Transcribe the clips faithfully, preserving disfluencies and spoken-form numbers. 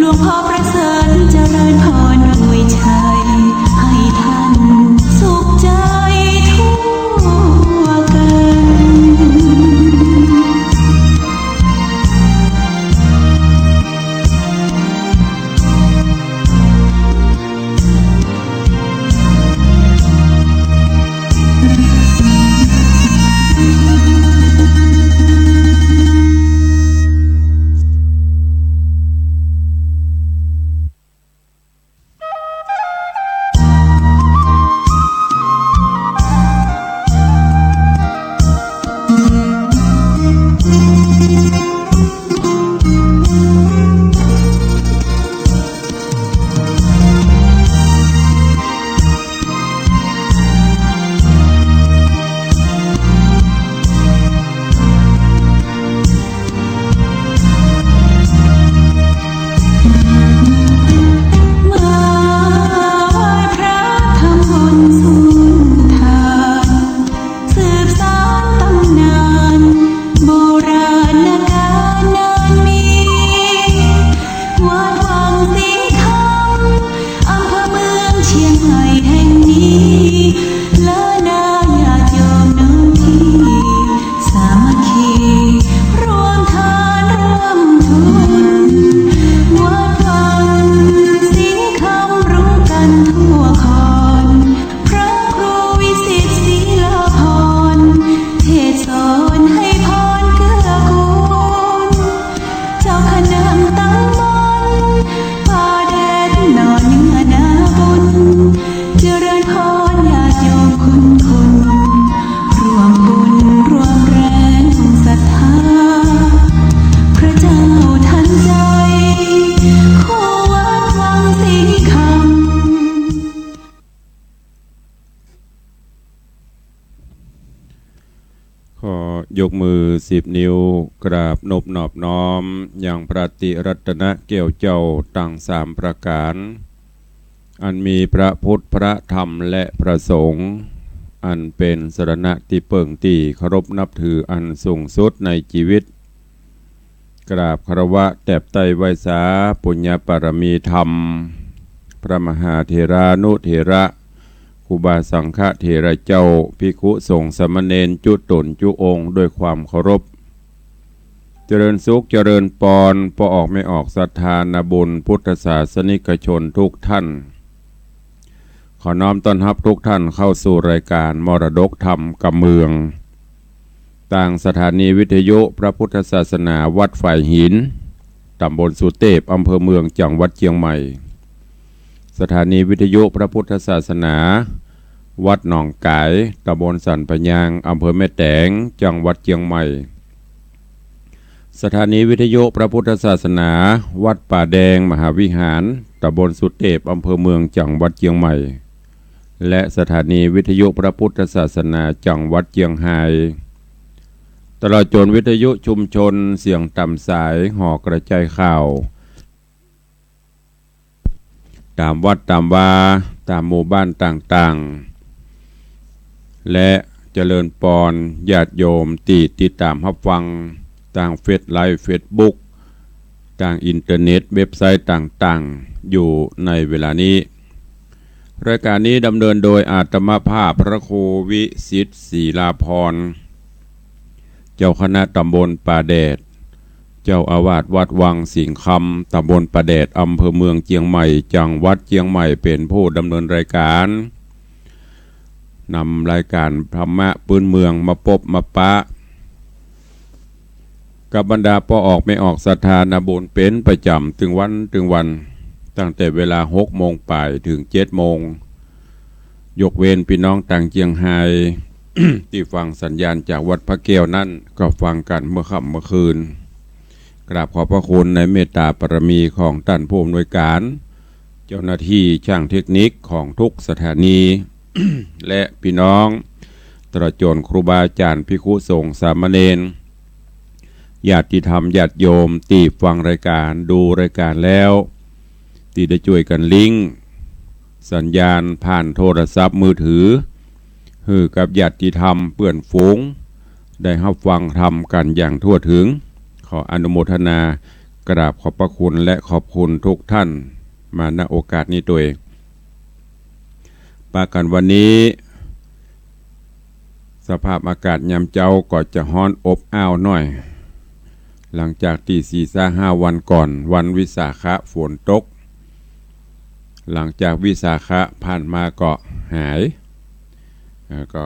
หลวงพ่อประเสริฐเจริญพรอวยชัย ให้ท่านสุขใจทั่วกัน มาไหว้พระทำบุญสุนทาน สืบสานตำนานโบราณกาลนานมี วัดวังสิงห์คำ อำเภอเมืองเชียงใหม่แห่งนี้ ล้านนาญาติโยมน้องพี่ สามัคคี ร่วมทานร่วมทุน วัดวังสิงห์คำรู้กันทั่วคอน พระครูวิสิตศรีลาภรณ์ เทศน์สอนให้พรเกื้อกูล เจ้าคณะตำบลป่าแดดหน่อเนื้อนาบุญ เจริญพรญาติโยมคุณคุณ ร่วมบุญร่วมแรงศรัทธา พระเจ้าทันใจ คู่วัดวังสิงห์คำ ขอยกมือสิบนิ้ว กราบนบนอบน้อม ยังพระติรัตนแก้วเจ้าตังสามประก๋าน อันมีพระพุทธ พระธรรม และพระสงฆ์ อันเป๋นสรณะตี้เปิ้งตี้เคารพนับถืออันสูงสุดในจีวิต กราบคารวะแตบไต้ไหว้สาปุญญบารมีธรรม พระมหาเถรานุเถระ ครูบาสังฆเถระเจ้า ภิกขุสงฆ์สามเณรจุ๊ต๋นจุ๊องค์ด้วยความเคารพ เจริญสุขเจริญปอน ป้อออกแม่ออกศรัทธานาบุญพุทธศาสนิกชนทุกท่าน ขอน้อมต้อนฮับทุกท่านเข้าสู่รายก๋านมรดกธรรมกำเมือง ตางสถานีวิทยุพระพุทธศาสนาวัดฝายหิน ตำบลสุเตพ อำเภอเมือง จังหวัดเจียงใหม่ สถานีวิทยุพระพุทธศาสนาวัดหนองก๋าย ตำบลสันปะยาง อำเภอแม่แตง จังหวัดเจียงใหม่ สถานีวิทยุพระพุทธศาสนาวัดป่าแดงมหาวิหาร ตำบลสุเตพ อำเภอเมือง จังหวัดเจียงใหม่ และสถานีวิทยุพระพุทธศาสนาจังหวัดเจียงฮาย ตลอดจ๋นวิทยุชุมชนเสียงต๋ามสาย หอกระจายข่าว ต๋ามวัดต๋ามวา ต๋ามหมู่บ้านต่างๆ และเจริญปอนญาติโยมตี้ติดต๋ามฮับฟังตางเฟซไลฟ์ เฟซบุ๊ก ตางอินเทอร์เน็ต เว็บไซต์ต่างๆ อยู่ในเวลานี้ รายก๋านนี้ดำเนินโดยอาตมาภาพพระครูวิสิตศรีลาภรณ์ เจ้าคณะตำบลป่าแดด เจ้าอาวาสวัดวังสิงห์คำ ตำบลป่าแดด อำเภอเมืองเจียงใหม่ จังหวัดเจียงใหม่ เป๋นผู้ดำเนินรายก๋าน นำรายก๋านธรรมะปื๊นเมืองมาปบมาปะ กับบรรดาป้อออกแม่ออกศรัทธานาบุญเป๋นประจ๋ำตึงวันตึงวัน ตั้งแต่เวลาหกโมงป๋ายเถิงเจ็ดโมง ยกเว้นปี้น้องตางเจียงฮาย ตี้ฟังสัญญาณจากวัดพระแก้วนั้น ก็ฟังกั๋นเมื่อค่ำเมื่อคืน กราบขอบพระคุณในเมตตาบารมีของต้านผู้อำนวยก๋าน เจ้าหน้าตี้จ้างเทคนิคของกู้สถานี และปี้น้อง ตลอดจ๋นครูบาอาจ๋ารย์ ภิกขุสงฆ์สามเณร ญาติธรรมญาติโยมตี้ฟังรายก๋าน ดูรายก๋านแล้ว ตี้ได้จ้วยกั๋นลิงก์สัญญาณผ่านโทรศัพท์มือถือ หื้อกับญาติธรรมเปื้อนฝูง ได้ฮับฟังธรรมกั๋นอย่างทั่วเถิง ขออนุโมทนา กราบขอบพระคุณและขอบคุณทุกท่านมา ณ โอกาสนี้ตวย ปะกั๋นวันนี้ สภาพอากาศยามเจ๊าก็จะฮ้อนอบอ้าวหน้อย หลังจากตี้สี่ซะห้าวันก่อน วันวิสาขะฝนตก หลังจากวิสาขะผ่านมาก็หาย เอ่อ ก็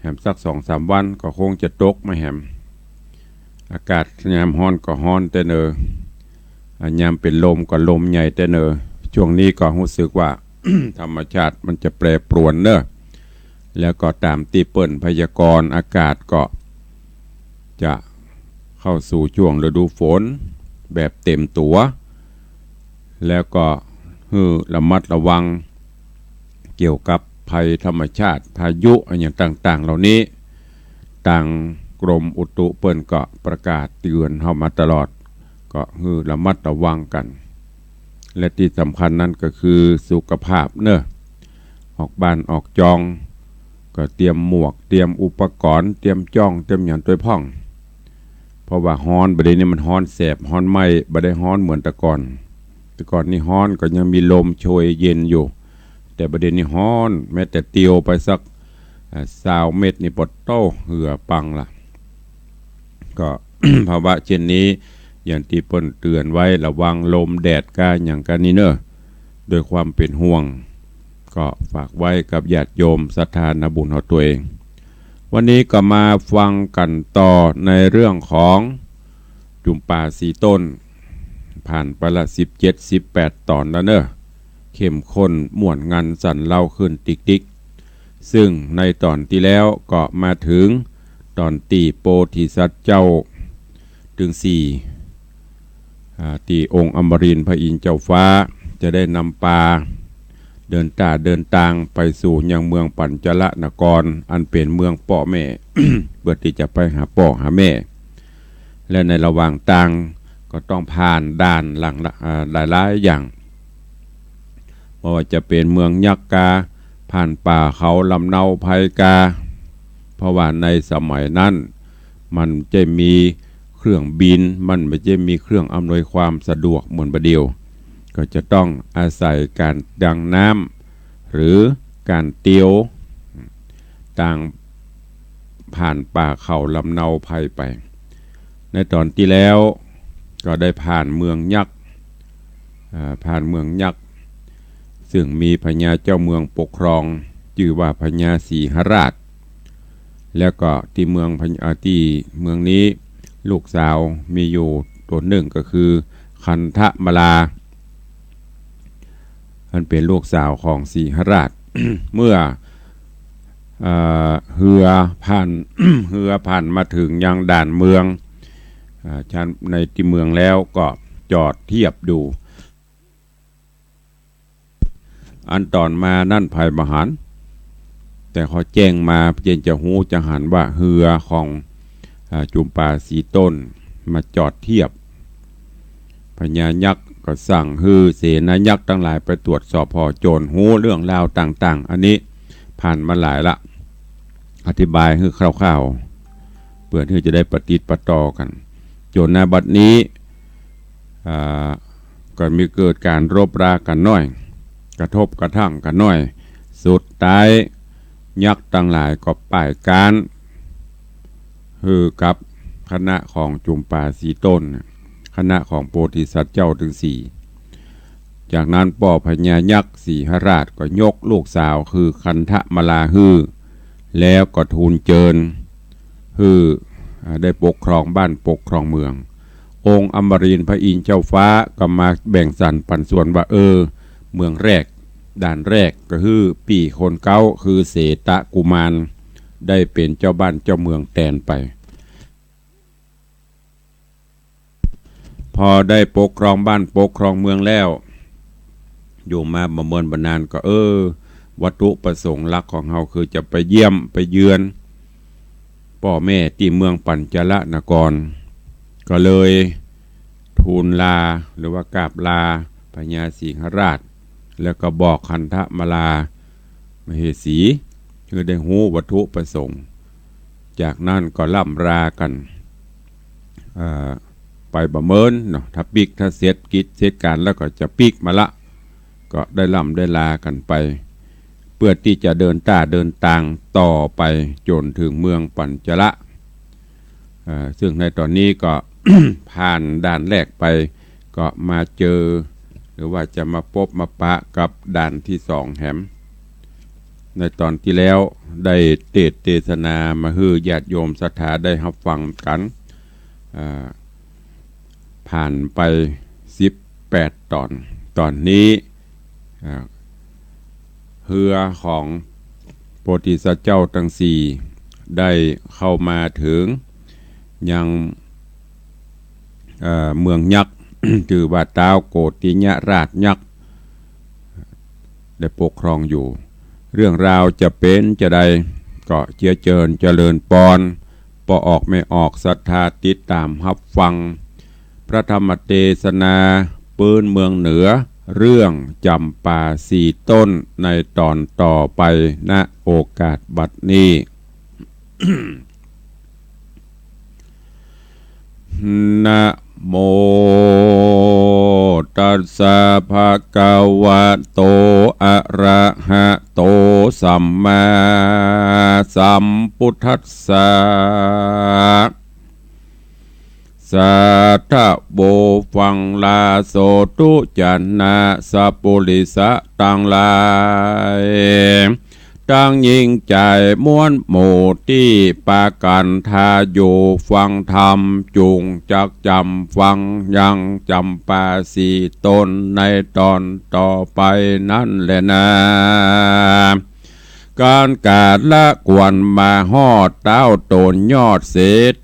แหมสักสองสามวันก็คงจะตกมาแหม อากาศยามฮ้อนก็ฮ้อนแต๊เนอ อ่ะ ยามเป๋นลมก็ลมใหญ่แต๊เนอ ช่วงนี้ก็ฮู้สึกว่า ธรรมชาติมันจะแปรปรวนเนอะ แล้วก็ต๋ามตี้เปิ้นพยากรณ์อากาศก็จะเข้าสู่ช่วงฤดูฝนแบบเต๋มตั๋ว แล้วก็หื้อระมัดระวังเกี่ยวกับภัยธรรมชาติ พายุอะหยังต่างๆ เหล่านี้ ตางกรมอุตุเปิ้นก็ประกาศเตือนเฮามาตลอด ก็หื้อระมัดระวังกั๋น และตี้สำคัญนั้นก็คือสุขภาพเนอะ ออกบ้านออกจอง ก็เตรียมหมวก เตรียมอุปกรณ์ เตรียมจ๊อง เตรียมหยังตวยพ่อง เพราะว่าฮ้อน บ่าเดี่ยวนี้มันฮ้อนแสบ ฮ้อนไหม้ บ่ได้ฮ้อนเหมือนแต่ก่อน แต่ก่อนนี่ฮ้อนก็ยังมีลมโชยเย็นอยู่ แต่บ่าเดี่ยวนี้ฮ้อน แม้แต่เตียวไปสัก เอ่อ ซาวเมตรนี่ปอดโต้ เหื่อปังละ ก็ ภาวะเช่นนี้ อย่างตี้เปิ้นเตือนไว้ ระวังลมแดดก้าหยังก้านี้เนอะ ด้วยความเป๋นห่วง ก็ฝากไว้กับญาติโยมศรัทธานาบุญเฮาตวย วันนี้ก็มาฟังกั๋นต่อในเรื่องของจุมปาสีต้น ผ่านไปละสิบเจ็ด สิบแปดต๋อนแล้วเนอะ เข้มข้นม่วนงันสันเล้าขึ้นติ๊กๆ ซึ่งในต๋อนตี้แล้วก็มาเถิงต๋อนตี้โพธิสัตว์เจ้าตึงสี่ อ่า ตี้องค์อมรินทร์พระอินทร์เจ้าฟ้าจะได้นำปาเดินต้าเดินตางไปสู่ยังเมืองปัญจละนคร อันเป๋นเมืองป้อแม่ เปื้อตี้จะไปหาป้อหาแม่ และในระหว่างตางก็ต้องผ่านด่านหลายละ อ่า หลายๆ อย่าง บ่ว่าจะเป๋นเมืองยักษ์กา ผ่านป่าเขาลำเนาไพรกา เพราะว่าในสมัยนั้นมันบ่ใจ้มีเครื่องบิน มันบ่ใจ้มีเครื่องอำนวยความสะดวกเหมือนบ่าเดี่ยว ก็จะต้องอาศัยก๋านดำน้ำ หรือก๋านเตียว ตางผ่านป่าเขาลำเนาไพรไป ในต๋อนตี้แล้วก็ได้ผ่านเมืองยักษ์ อ่า ผ่านเมืองยักษ์ ซึ่งมีพญาเจ้าเมืองปกครอง จื้อว่าพญาสิงหราช แล้วก็ตี้เมืองพญ- อ่า ตี้เมืองนี้ลูกสาวมีอยู่ต๋นนึ่งก็คือคันธมาลา อันเป๋นลูกสาวของสิงหราช เมื่อ เอ่อ เฮือผ่าน เฮือผ่านมาเถิงยังด่านเมือง อ่า ชั้นในตี้เมืองแล้วก็จอดเตียบดู อันต๋อนมานั้นใผบ่หัน แต่เขาแจ้งมาเปื้อจะฮู้จะหันว่าเฮือของ อ่า จุมปาสีต้นมาจอดเตียบ พญายักษ์ก็สั่งหื้อเสนายักษ์ตังหลายไปตรวจสอบผ่อโจร ฮู้เรื่องราวต่างๆ อันนี้ผ่านมาหลายละ อธิบายหื้อคร่าวๆ เปื้อหื้อจะได้ปะติดปะต่อกั๋น จ๋นในบัดนี้ อ่า ก็มีเกิดก๋านรบรากั๋นหน้อย กระทบกระทั่งกั๋นหน้อย สุดท้ายยักษ์ตังหลายก็ป้ายก๊าน หื้อกับคณะของจุมปาสีต้น คณะของโพธิสัตว์เจ้าตึงสี่ จากนั้นป้อพญายักษ์สิงหราชก็ยกลูกสาวคือคันธมาลาหื้อ แล้วก็ทูลเจิญ หื้อ อ่า ได้ปกครองบ้านปกครองเมือง องค์อมรินทร์พระอินทร์เจ้าฟ้าก็มาแบ่งสรรปันส่วนว่า เออ เมืองแรก ด่านแรกก็หื้อปี้คนเก๊าคือเสตกุมาร ได้เป๋นเจ้าบ้านเจ้าเมืองแตนไป พอได้ปกครองบ้านปกครองเมืองแล้ว อยู่มาบ่เมินบ่นานก็ เออ วัตถุประสงค์หลักของเฮาคือจะไปเยี่ยมไปเยือนป้อแม่ตี้เมืองปัญจละนคร ก็เลยทูลลาหรือว่ากราบลาพญาสิงหราช แล้วก็บอกคันธมาลามเหสี หื้อได้ฮู้วัตถุประสงค์ จากนั้นก็ร่ำลากั๋น เอ่อ ไป ไปบ่เมินเนาะ ถ้าปิ๊ก ถ้าเสร็จกิจเสร็จก๋านแล้วก็จะปิ๊กมาละ ก็ได้ล่ำได้ลากั๋นไป เปื้อตี้จะเดินต้าเดินตางต่อไปจ๋นเถิงเมืองปั๋ญจละ เอ่อ ซึ่งในต๋อนนี้ก็ ผ่านด่านแรกไป ก็มาเจอ หรือว่าจะมาปบมาปะกับด่านตี้สองแหม ในต๋อนตี้แล้วได้เตสน์เตสนามาหื้อญาติโยมศรัทธาได้ฮับฟังกั๋น อ่า ผ่านไปสิบแปดต๋อน ต๋อนนี้ อ่า เฮือของโพธิสัตว์เจ้าตังสี่ได้เข้ามาเถิงยัง เอ่อ เมืองยักษ์ จื้อว่าต๊าวโกติยราชยักษ์ ได้ปกครองอยู่ เรื่องราวจะเป๋นจาใด ก็เจียเจิญเจริญปอน ป้อออกแม่ออกศรัทธาติดต๋ามฮับฟัง พระธรรมเตสนาปื๊นเมืองเหนือ เรื่องจ๋ำปาสี่ต้น ในต๋อนต่อไป ณ โอกาสบัดนี้ นะโมตัสสะ ภะคะวะโต อะระหะโต สัมมาสัมพุทธัสสะ สาธุ ฟังลาโสตุ จะนะ สัปปุริสะตังหลาย ตังญิงใจ๋มวลหมู่ตี้ปากั๋นทาอยู่ฟังธรรม จุ่งจักจ๋ำฟังยังจ๋ำปาสี่ต้นในต๋อนต่อไปนั้นแลนา ก๋านกาละกวนมาฮอดต๊าวต๋นยอดเส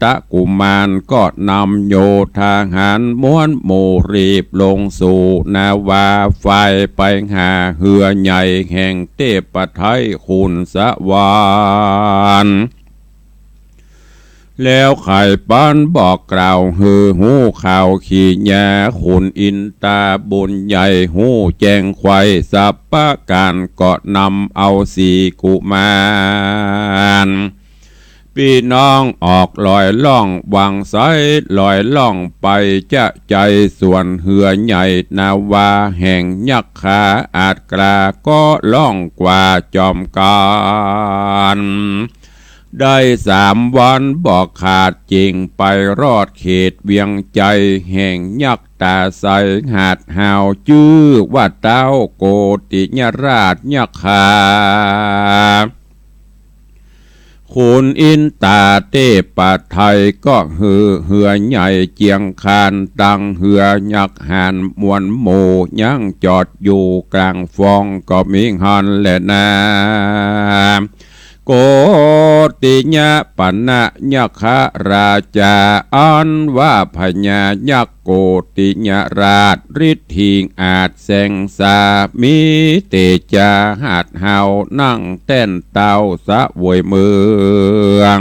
ตะกุมาร ก็นำโยธาหารมวลหมู่รีบลงสู่นาวา ฝ่ายไปหาเฮือใหญ่แห่งเทพไทยขุนสวรรค์ แล้วไขปันบอกกล่าวหื้อฮู้ข่าวขีญา ขุนอินตาบุญใหญ่ฮู้แจ้งไขว่สรรพก๋าน ก็นำเอาสี่กุมารปี้น้องออกลอยล่อง หวังใสลอยล่องไปจะใจ๋สวนเฮือใหญ่นาวาแห่งยักขา อาจกล้าก็ล่องกว่าจ๋อมกั๋น ได้สามวันบ่ขาด จึ่งไปรอดเขตเวียงใจ๋แห่งยักต๋าใสหาดฮาว จื้อว่าต๊าวโกติยราชยักขา ขุนอินตาเทพไทยก็หื้อเฮือใหญ่เจียงคาน ตังเฮือยักหานมวลหมู่ ยังจอดอยู่ก๋างฟองก็มีหั้นแลนา โกติยปนะยักขราชา อันว่าพญายักษ์โกติยราช ฤทธิ์หิ่งอาจแสงสา มีเตจาหาดฮาว นั่งแต้นเต้าเสวยเมือง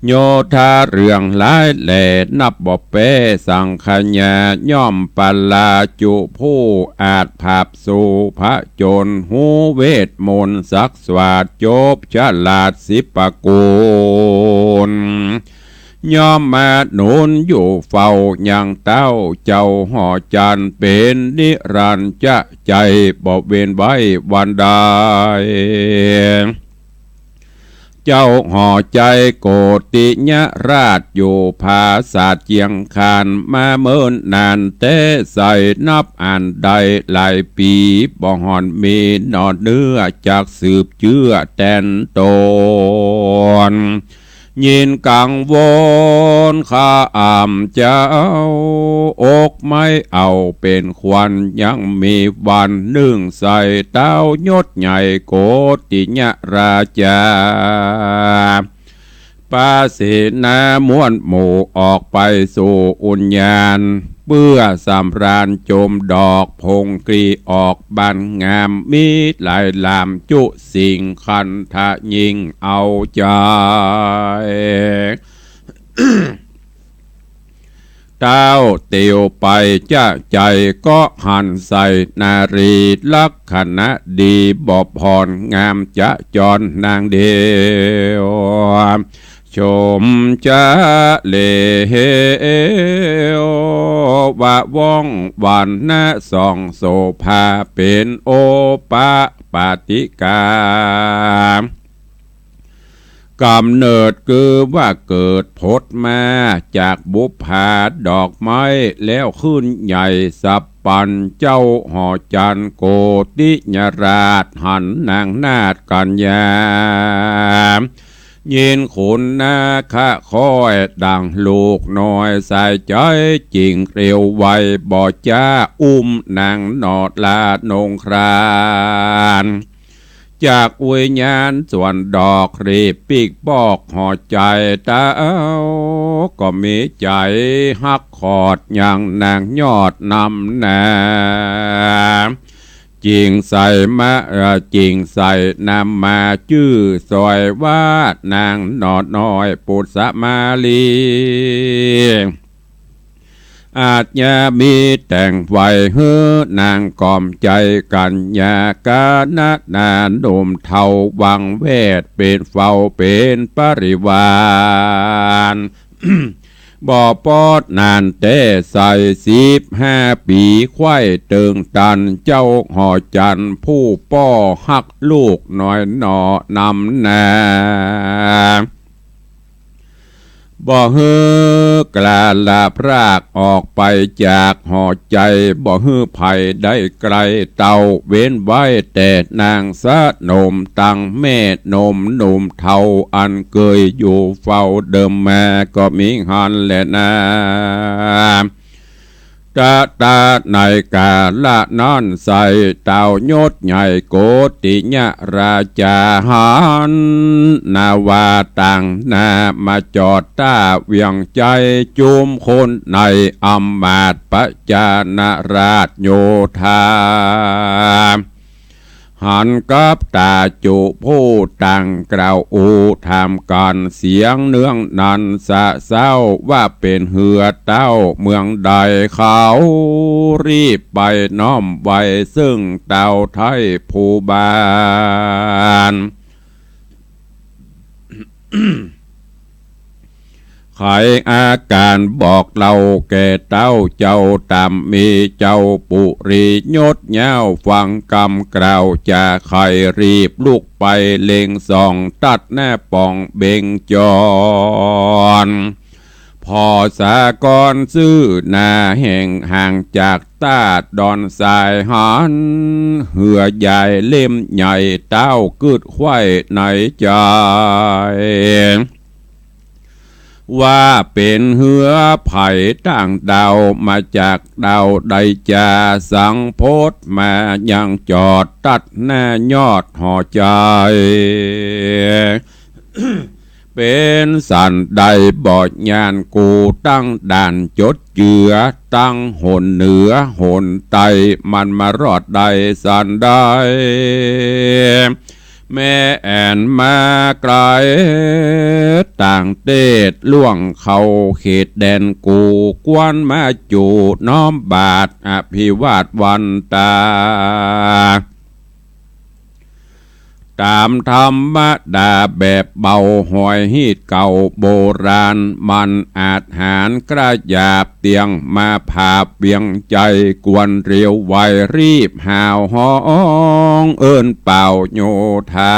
โยธาเรื่องหลายแหล่นับบ่แป๊สังขยา ย่อมปลาจุผู้อาจผาบสู้ผจญ ฮู้เวทมนต์ศักดิ์สวาท จบฉลาดสิบประกูล ย่อมมาหนุนอยู่เฝ้ายังเต้าเจ้าหอจันทร์ เป๋นนิรันจะใจ๋บ่เว้นไว้วันใด เจ้าหอใจ๋โกติยราชอยู่ผาสาทเจียงคาน มาเมินนานแต๊ใส นับอันได้หลายปี๋ บ่ห่อนมีหน่อเนื้อ จักสืบเจื้อแตนต๋น ยินกังวลข้าอ่ำเจ้า อกไม้เอาเป๋นขวัญ ยังมีวันนึ่งใส่เต้ายศใหญ่โกติยราชา ปาเสนามวลหมู่ออกไปสู่อุญญาณ เปื้อสำราญจมดอกผงกลีออกบานงาม มีหลายหลามจุสิ่งคันทะยิ่งเอาใจ๋ เต้าเตียวไปจะใจ๋ก็หันใส่นารีลักขณะดีบ่ผ่อนงามจะจรนางเดียว ชมจะเลว ว่าว่องหวันนะส่องโสภา เป๋นโอปปาติกา ก๋ำเนิดคือว่าเกิดผุดมาจากบุปผาดอกไม้ แล้วขึ้นใหญ่สะปัน เจ้าหอจันทร์โกติยราช หันนางนาฏกัญญา ยินขุนนาคะคอยดั่งลูกน้อย สายใจ๋จิ่งเร็วไว บ่จ๊าอุ้มนางหนอลานงคราน จากวิญญาณส่วนดอกรีบปิ๊กบอกหอจันทร์ เต้าก็มีใจ๋ฮักขอดยังนางยอดนำนา จิ่งใส่มา เอ่อ จิ่งใส่นามมาจื้อสวยว่านางหนอน้อยปุษมาลี อาจจะมีแต่งไว้หื้อนางกล่อมใจ๋กัญญา กานะนาหนุ่มเฒ่าวังแวด เป๋นเฝ้าเป๋นปริวาร บ่ปอดนานแต๊ใส่ สิบห้าปี๋ไขว้เติงตัน เจ้าหอจันทร์ผู้ป้อฮักลูกน้อยหนอนำนา บ่หื้อกล้าละพรากออกไปจากหอจันทร์ บ่หื้อใผได้ใก้เต้า เว้นไว้แต่นางสนมตังแม่นมหนุ่มเฒ่า อันเกยอยู่เฝ้าเดิมมาก็มีหั้นแลนา ตะตะในกาละนั้นไส้ เต้ายศใหญ่โกติยราชาหัน นาว่าต่างหน้ามาจอดต้าเวียงจันทร์ จุมคนในอำมาตย์ประจานาราชโยธา หันกับต๋าจุผู้ต่างกล่าวอู้ถามกั๋น เสียงเนืองนั้นสะเซ้า ว่าเป๋นเฮือเต้าเมืองใด เขารีบไปน้อมไว้ซึ่งเต้าไท้ภูบาล ไขอาก๋านบอกเล่าแก่เต้าเจ้าต๋าม มีเจ้าปุรียศยาวฟังกำกล่าวจา ไขรีบลุกไปเล็งส่อง ตัดหน้าป่องเบ่งจร ผ่อสากรซื่อหน้าแห่งห่างจากต้าดอนทรายหัน เฮือใหญ่เล่มใหญ่เต้ากึ๊ดไขว้ในใจ๋ ว่าเป๋นเฮือใผต่างดาว มาจากดาวใดจา สังพดมายังจอดตัดหน้ายอดหอจันทร์ เป๋นสันใดบ่ยานกู ตั้งด่านจดเจือ ตั้งหนเหนือหนใต้ มันมารอดได้สันใด แม่แอ่นมาไก๋ต่างเตศ ล่วงเข้าเขตแดนกู ควรมาจูน้อมบาตรอภิวาทวันตา ต๋ามธรรมดาแบบเบา หอยฮีตเก่าโบราณ มันอาจหาญกระหยาบ เตียงมาผาบเวียงจันทร์ ควรเร็วไวรีบหาวฮ้อง เอิ้นเป่าโยธา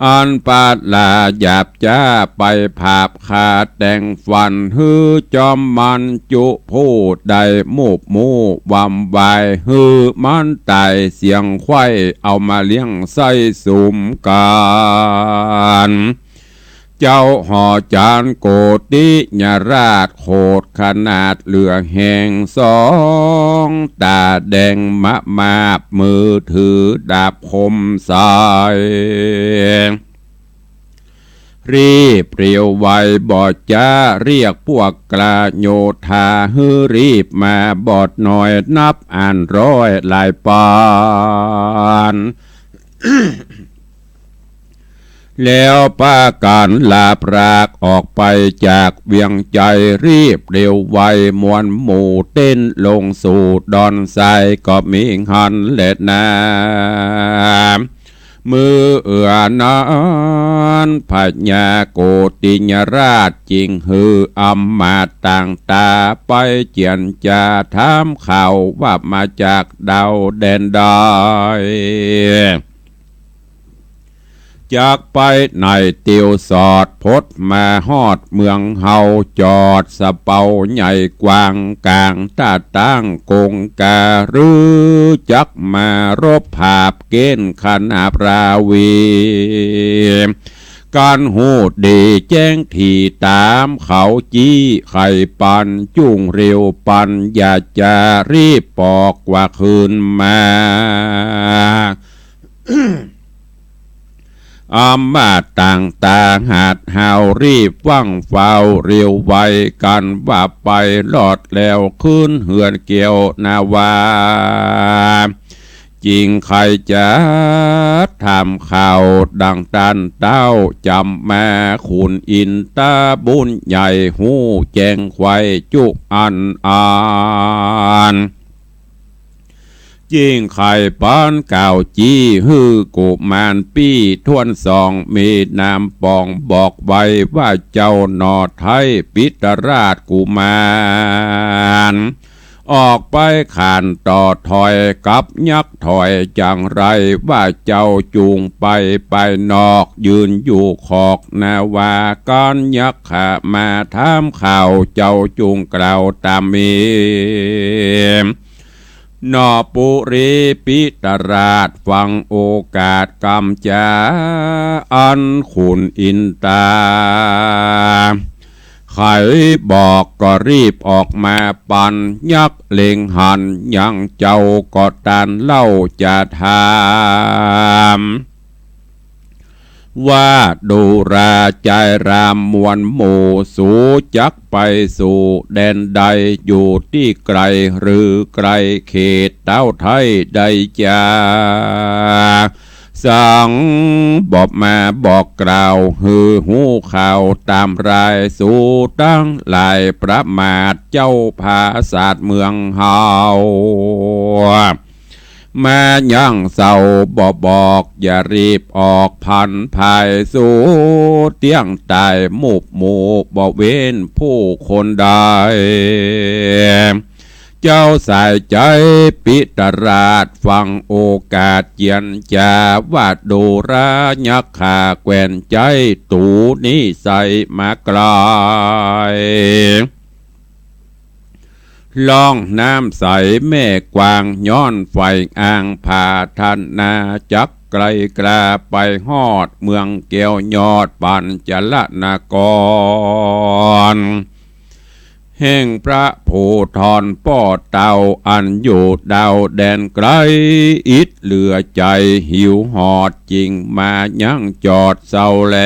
อันปาลาหยาบจ๊าไปผาบ คาแต่งฟันหื้อจอมมันจุผู้ใด มูบมู่วำวายหื้อมันต๋ายเสียงไขว้ เอามาเลี้ยงไส้สุมกั๋น เจ้าหอจันทร์โกติยราช โขดขนาดเหลือแฮง สองต๋าแดงมะมาบ มือถือดาบคมใส รีบเร็วไวบ่จ๊า เรียกพวกกล้าโยธา หื้อรีบมาบอดน้อย นับอันร้อยหลายปาน แล้วปากั๋นลาพรากออกไปจากเวียงจันทร์ รีบเร็วไวมวลหมู่เต้นลงสู่ดอนทราย ก็มีหั้นแลนา เมื่อนั้นพญาโกฏิญญราชจึงหื้ออำมาตย์ต่างต๋าไปเจียรจาถามข่าวว่ามาจากดาวแดนใด จักไปไหนเตียวสอด พดมาฮอดเมืองเฮา จอดสะเปาใหญ่กว้างก๋าง ต้าตั้งกงกา หรือจักมารบผาบเก้นขนาบราวี กันฮู้ดีแจ้งถี่ต๋ามเขาจี้ ใค่ปันจุ่งเร็วปัน อย่าจะรีบปอกว่าคืนมา อำมาตย์ต่างต๋าหาดหาวรีบว่างเฝ้าเร็วไว กันว่าไปรอดแล้วคืนเฮือนแก้วนาวา จึงใค่จะถามข่าวดังต้านเต้า จ๋ำมาขุนอินตาบุญใหญ่ ฮู้แจ้งไขว่จุอันอัน จึงใค่ปันกล่าวจี้หื้อกุมารปี้ถ้วนสอง มีนามป๋องบอกไว้ว่าเจ้าหน่อไท้ปิตราชกุมาร ออกไปขานต่อถอยกับยักษ์ถอย จังไรว่าเจ้าจุ่งไปไปนอก ยืนอยู่ขอกนาวา กันยักษ์ข้ามาถามข่าว เจ้าจุ่งกล่าวต๋ามมี หน่อปุรีปิตราชฟังโอกาสกำจ๋า อันขุนอินตาใค่บอกก็รีบออกมาปัน ยักษ์เล็งหันยังเจ้าก็ตานเล่าจะถาม ว่าดูราจายรามมวลหมู่ สูจักไปสู่แดนใด อยู่ตี้ไกลหรือใกล้เขต เต้าไท้ได้จา สังบอกมาบอกกล่าว หื้อฮู้ข่าวต๋ามราย สูตังหลายประมาทเจ้าผาสาทเมืองเฮา มายังเศร้าบ่บอก อย่ารีบออกผันผาย สูเตี้ยงต๋ายมุบหมู่ บ่เว้นผู้คนใด เจ้าสายใจ๋ปิตราชฟังโอกาสเจียรจา ว่าดูรายักษ์ข้าแคว้นใจ๊ ตูนี้ใสมาไกล ล่องน้ำใสแม่กว้าง ย้อนไฟอ่างผาธนา จักไกลกล้าไปฮอดเมืองแก้วยอดปัญจลนคร แห่งพระโพธรป้อเต้า อันอยู่ดาวแดนไกล อิดเหลือใจ๋หิวหอด จึงมายังจอดเซาแล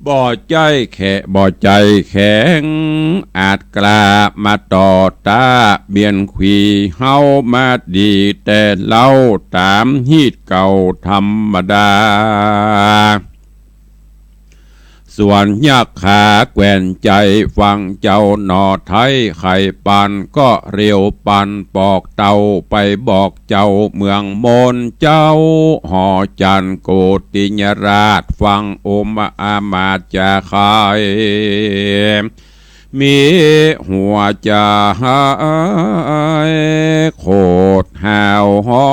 บ่ใจ้แขะ บ่ใจ้แข็ง อาจกล้ามาต่อต้า เบียนขีเฮามาดีแต่เล่า ต๋ามฮีตเก่าธรรมดา ส่วนยักษ์ข้าแคว้นใจ๋ ฟังเจ้าหน่อไท้ไขปัน ก็เร็วปันปอกเต้า ไปบอกเจ้าเมืองมน เจ้าหอจันทร์โกฏิญญราช ฟังโอมอามาตย์จะใค่ มีหัวใจ๋โขดหาวฮ้อ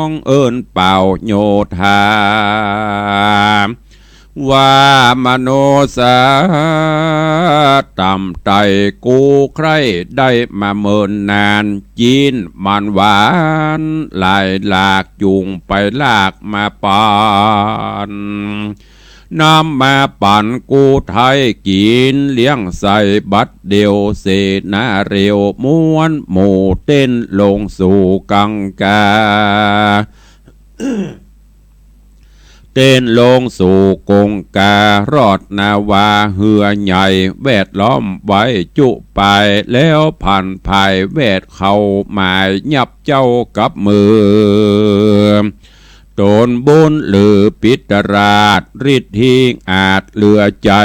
ง เอิ้นเป่าโยธา ว่ามโนสาต่ำไต้ กูใคร่ได้มาเมินนาน จี๋นมันหวานหลายหลาก จุ่งไปลากมาปัน นำมาปันกู้ไท้กิ๋น เลี้ยงใส่บัดเดี่ยว เสนาเร็วมวลหมู่ เต้นลงสู่กังกา เต้นลงสู่กงกา รอดนาวาเฮือใหญ่ แวดล้อมไว้จุปาย แล้วผันผายแวดเข้าหมาย ยับเจ้ากับมือ ตนบุญหรือปิตราช ฤทธิ์อาจเหลือใจ๋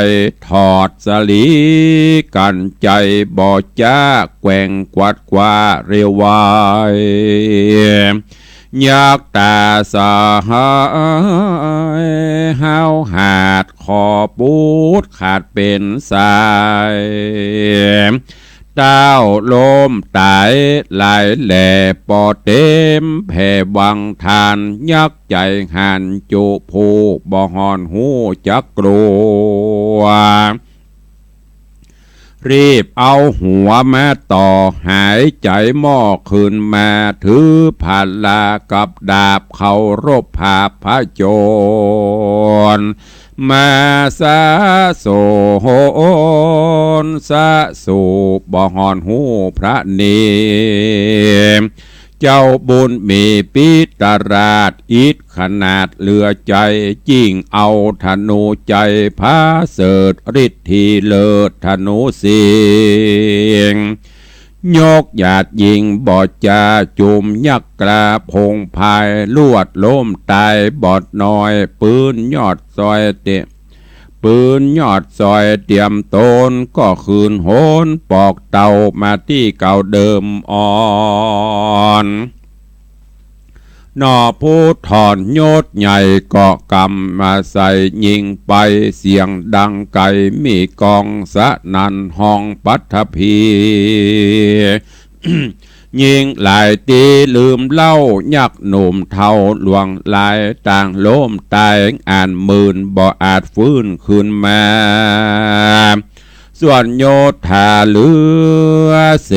ถอดสลีกั๋นใจ๋ บ่จ๊าแกว่งกวัดกว้าเร็วไว ยักษ์ต๋าสหาย ห้าวหาดขอปูดขาดเป๋นสาย เต้าล้มต๋ายหลายแหล่ บ่เต็มแผ่วังทาน ยักษ์ใจ๋หันจุผู้ บ่ห่อนฮู้จักกลัว รีบเอาหัวมาต่อ หายใจ๋หม้อคืนมา ถือผาลากับดาบ เคารพผาพระโจร มาสะโสนสะสูบ บ่ห่อนฮู้พระเนร เจ้าบุญมีปิตราช อิทธิ์ขนาดเหลือใจ๋ ยิ่งเอาธนูใจ๋ผาเสริฐ ฤทธีเลิศธนูสิงห์ ยกหยาดยิงบ่จา จุมยักษ์กล้าพงพาย ลวดล้มต๋ายบ่น้อย ปืนยอดซอยเตะ ปืนยอดซอยเตรียมต๋น ก็คืนหนปอกเต้า มาตี้เก่าเดิมอ่อน หน่อผู้ถอนยศใหญ่ ก็กำมาใส่ยิงไป เสียงดังไกลมีก้อง สนั่นห้องปัทภี ยิงหลายตี้ลืมเล่า ยักษ์หนุ่มเฒ่าหลวงหลาย ต่างล้มต๋าย อันหมื่นบ่อาจฟื้นคืนมา ส่วนโยธาเหลือเศ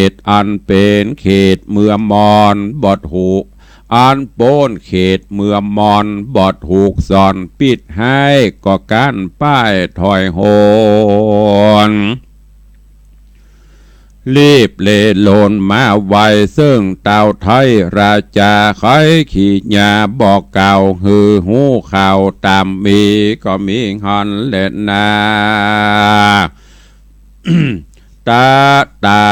ษ อันเป๋นเขตเมืองมอญบ่ถูก อันป๊นเขตเมืองมอญบ่ถูก ส่อนปิดฮ้าย ก็ก้านป้ายถอยหน รีบเลหล่นมาไว เซิ่งเต้าไทยราชา ใค่ขีหญาบอกกล่าว หื้อฮู้ข่าวต๋ามมี ก็มีหั้นแลนา ตะตา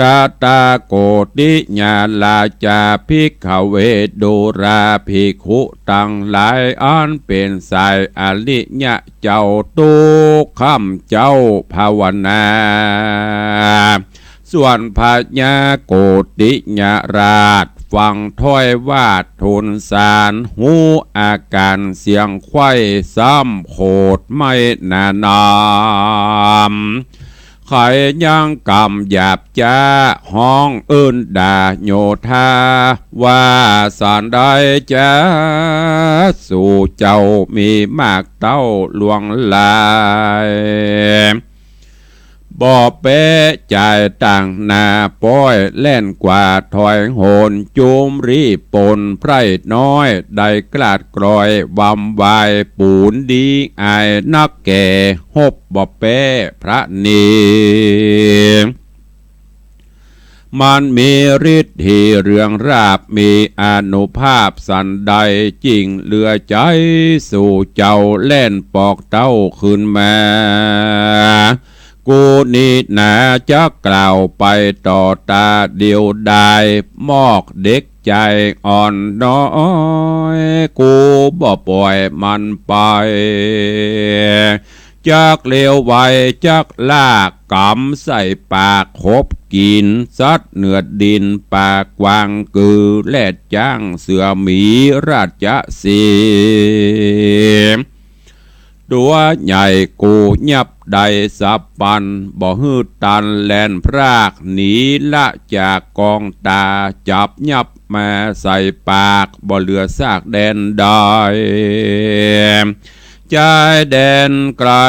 ตะตาโกติญาราจา ภิกขเว ดูราภิกขุ ตังหลาย อันเป๋นสายอริยะเจ้า ตุ๊กค่ำเจ๊าภาวนา ส่วนพญาโกติญาราช ฟังถ้อยวาดทูลสาร ฮู้อาก๋านเสียงไขว้ ซ้ำโขดไม่หนานำ ใค่ยังกำหยาบจ๊า ฮ้องเอิ้นด่าโยธา ว่าสันใดจ๊า สูเจ้ามีมากเต้าหลวงหลาย บ่แป๊ใจ๋ต่างหน้าป๊อย แล่นกว่าถอยหน จุมรีบปนไพร่น้อย ได้กลาดกลอยวำวาย ปูนดีอายนักแก่ ฮบบ่แป๊พระเนร มันมีฤทธีเรืองราบ มีอานุภาพสันใด ยิ่งเหลือใจ๋ สูเจ้าแล่นปอกเต้าคืนมา กูนี้หนาจักกล่าวไปต่อตาเดียวดาย มอกเด็กใจ๋อ่อนน้อย กูบ่ป่อยมันไป จักเลวไวจักลาก ก๋ำใส่ปาก ฮบกิ๋นสัตว์เหนือดิน ป๋ากวาง กือ แรด จ๊าง เสือ หมี ราชสีห์ ตั๋วใหญ่กูยับได้สับปัน บ่หื้อตันแล่นพราก หนีละจากกองต๋า จับยับมาใส่ปาก บ่เหลือซากแดนใด จายแดนไก๋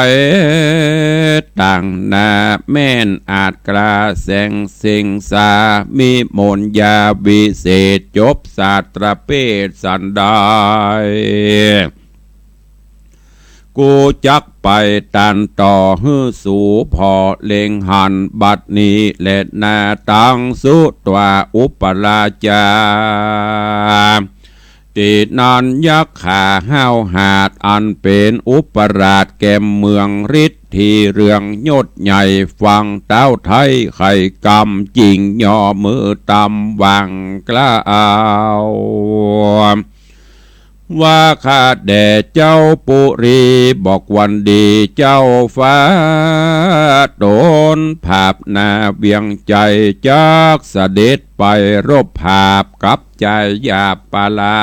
ต่างหน้าแม่นอาจกล้า แสงเซ็งสา มีมนต์ยาวิเศษ จบศาสตราเภทสันใด กูจักไปตันต่อหื้อสูผ่อเล็งหัน บัดนี้แลนา ตังสุตวาอุปราชา ตี้นั้นยักขาห้าวหาด อันเป๋นอุปราชแก่เมือง ฤทธีเรืองยศใหญ่ ฟังเต้าไทยใค่กำ จิ่งย่อมือตำวางกล่าว ว่าข้าแด่เจ้าปุรี บอกวันดีเจ้าฟ้า ต๋นผาบนาเวียงใจ๋ จักเสด็จไปรบผาบกับจายาปาลา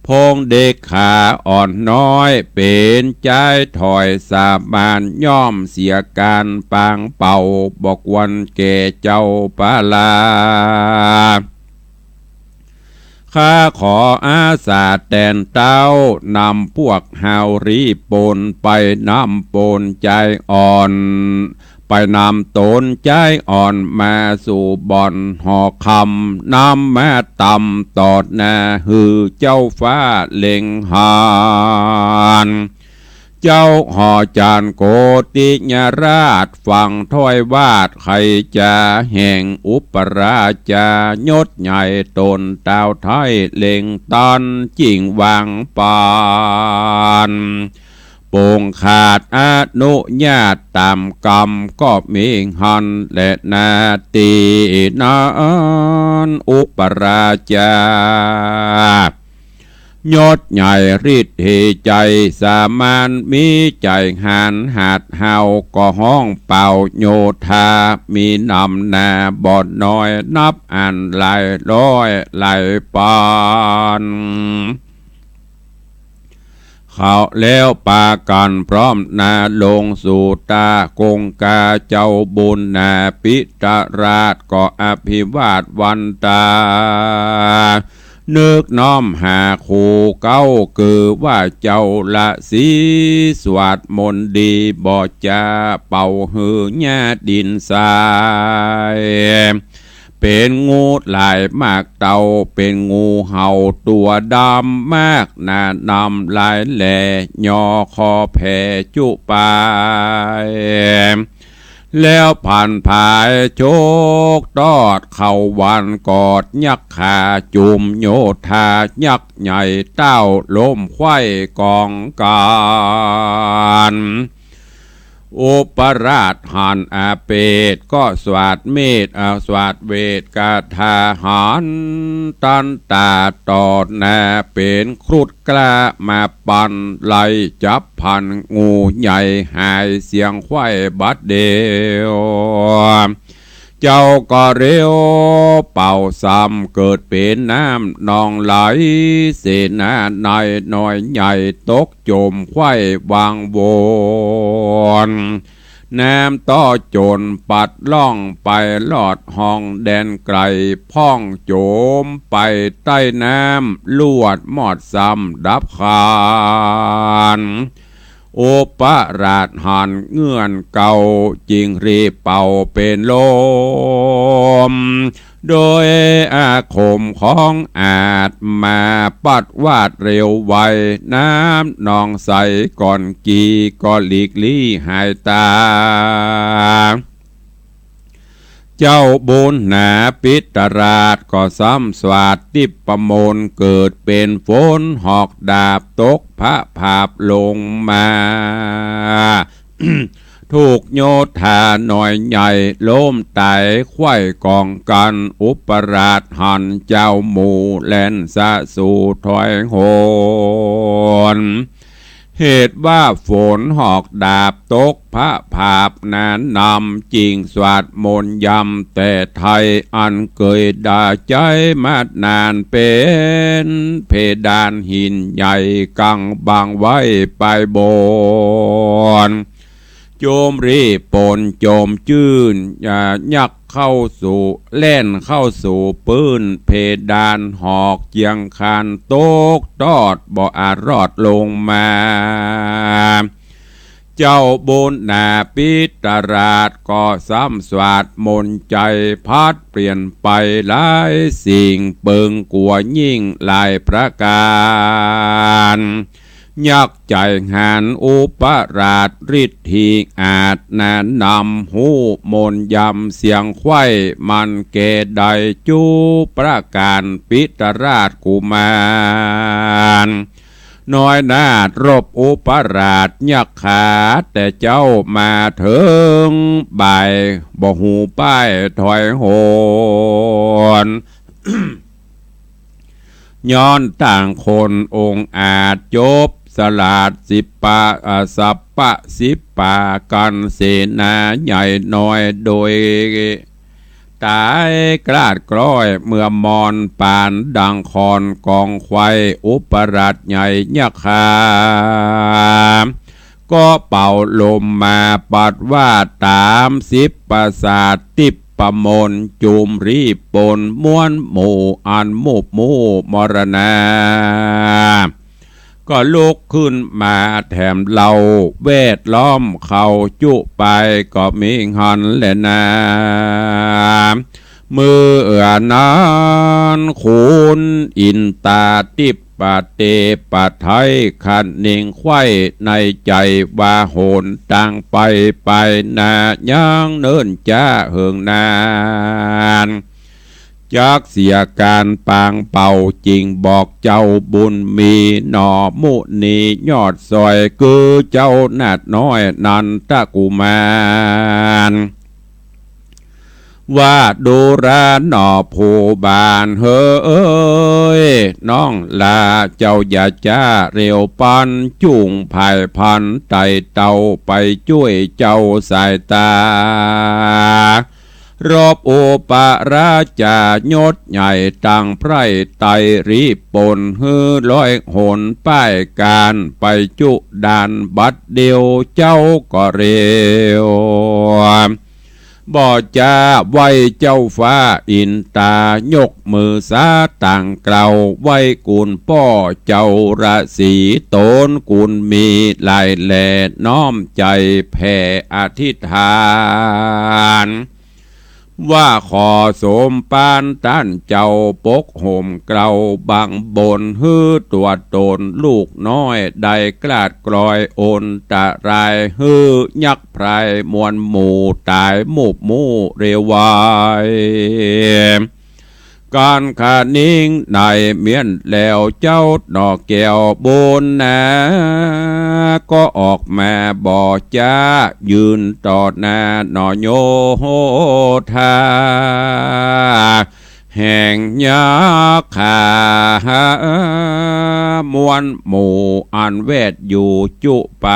พงเด็กขาอ่อนน้อย เป๋นจายถอยสามาน ย่อมเสียก๋านปางเป่า บอกวันแก่เจ้าปาลา ข้าขออาสาแตนเต้า นำพวกฮาวรีปน ไปนำปนจายอ่อน ไปนำต๋นจายอ่อนมาสู่บ่อนหอคำ นำมาตำต่อหน้าหื้อเจ้าฟ้าเล็งหัน เจ้าหอจารย์โกติยราชฟังถ้อยวาด ใค่จะแห่งอุปราชายศใหญ่ ต๋นต้าวไท้เล็งตัน จิ่งวางปาน ปงขาดอนุญาตต๋ามกำ ก็มีหั้นแลนาตี้นั้น อุปราชายศใหญ่ฤทธิ์ใจ๋ สามานมีใจ๋หาญหาดเฮา ก็ฮ้องเป่าโยธา มีนำหน้าบ่น้อย นับอันหลายร้อยหลายปาน เขาแล้วปากั๋นพร้อมหน้าลงสู่ต๋ากงกา เจ้าบุญนาปิตราชก็อภิวาทวันตา นึกน้อมหาครูเก๊า คือว่าเจ้าละสี สวดมนต์ดีบ่จา เป่าหื้อหญ้าดินทราย เป๋นงูหลายมากเต่า เป๋นงูเห่าตั๋วดำมากหนา นำลายแหล่ ยอคอแผ่จุไป แล้วผันผายโชกตอด เข้าวันกอดยักษ์ขา จุมโยธายักษ์ใหญ่ เต้าล้มไขว้ก๋องกั๋น อุปราชหันอาเปศ ก็สวาดเมต อ่า สวาดเวทคาถาหันตันตาต่อหน้า เป๋นครุฑกล้ามาปัน ไล่จับผันงูใหญ่ หายเสียงไขว้บัดเดียว เจ้าก็เร็วเป่าซ้ำ เกิดเป๋นน้ำนองไหล เสนาในน้อยใหญ่ตก จ๋มไขว้วางวนน้ำ ต่อจ๋นปัดล่องไปลอดห้องแดนไก๋ พ่องจ๋มไปใต้น้ำ ลวดมอดซ้ำดับคาญ อุปราชหันเงื่อนเก่า จิ่งรีบเป่าเป๋นลม โดยอาคมของอาจมาปัดวาดเร็วไว น้ำนองใสก่อนกี่ก็หลีกลี้หายตา เจ้าบุญหนาปิตราชก็ซ้ำสวาดทิพย์มนต์ เกิดเป๋นฝนหอกดาบตกพะผาบลงมา ถูกโยธาน้อยใหญ่ล้มต๋ายไขว้ก๋องกั๋น อุปราชหันเจ้าหมู่แล่นสะสู่ถอยโหน เหตุว่าฝนหอกดาบตกพะผาบหนานำ จิ่งสวาดมนต์ยำแต่ไทย อันเกยดาใจ๊มานานเป๋นเพดานหินใหญ่กั๋งบังไว้ปายบ่อน โจมรีบปนโจมจื้น อ่า ยักเข้าสู่ แล่นเข้าสู่ปื้นเพดานหอกเจียงคานตกตอดบ่อาจรอดลงมา เจ้าบุญนาปิตราชก็ซ้ำสวาดมนต์ใจ๋พัดเปลี่ยนไปหลายสิ่ง เปิงกั๋วยิ่งหลายประก๋าน ยักษ์ใจ๋หาญอุปราชฤทธิอาจหนานำ ฮู้มนต์ยำเสียงไขว้มันแก่ได้จุประก๋าน ปิตราชกุมารน้อยนาถรบอุปราชยักษ์ขา แต่เจ๊ามาเถิงบ่ายบ่ฮู้ป้ายถอยโหน ย้อนต่างคนองอาจจบสลาดสิบปะ อ่า สับปะสิบปะกัน เสนาใหญ่น้อยโดยต๋ายกลาดกล้อย เมื่อมอนปานดังคอนกองไขว้ อุปราชใหญ่ยักขา ก็เป่าลมมาปัดว่าต๋ามสิบประสาท ติบประมนจุมรีบปน มวลหมู่อันมูบมู่มรณา ก็ลุกขึ้นมาแถมเล่า แวดล้อมเขาจุไป ก็มีหั้นแลนา เมื่อนั้นขุนอินตาติปะเตปะไทยคะเนงไขว้ในใจ๋ว่า หนตางไปไปนายังเนิ่นจ๊าเหิงนาน จักเสียก๋านปางเป่า จึงบอกเจ้าบุญมี หน่อมุนียอดสอย คือเจ้านาฏน้อยนันทกุมาร ว่าดูราหน่อผู้บ้านเฮย น้องหล่าเจ้าอย่าจ๊าเร็วปัน จุ่งผายพันไต่เต้าไปจ้วยเจ้าสายต๋า รบอุปราชายศใหญ่ตังไพร่ไตร รีบปนหื้อร้อยหนป้ายก๋าน ไปจุด่านบัดเดียวเจ้าก็เร็ว บ่จ๊าไหว้เจ้าฟ้าอินตา ยกมือสาต่างกล่าว ไหว้กุณป้อเจ้าราศี ต๋นกุณมีหลายแล น้อมใจ๋แผ่อธิษฐาน ว่าขอสมปานต้านเจ้า ปกห่มเกล้าบังบน หื้อตั๋วต๋นลูกน้อยได้กลาดกลอย อนตรายหื้อยักษ์พรายมวลหมู่ ต๋ายมูบมู่เร็วไว ก๋านคะเนงในเมี้ยนแล้ว เจ้าหน่อแก้วบุญนา ก็ออกมาบ่จ๊า ยืนต่อหน้าหน่อโยธา แห่งยักขา มวลหมู่อันแวดอยู่จุไป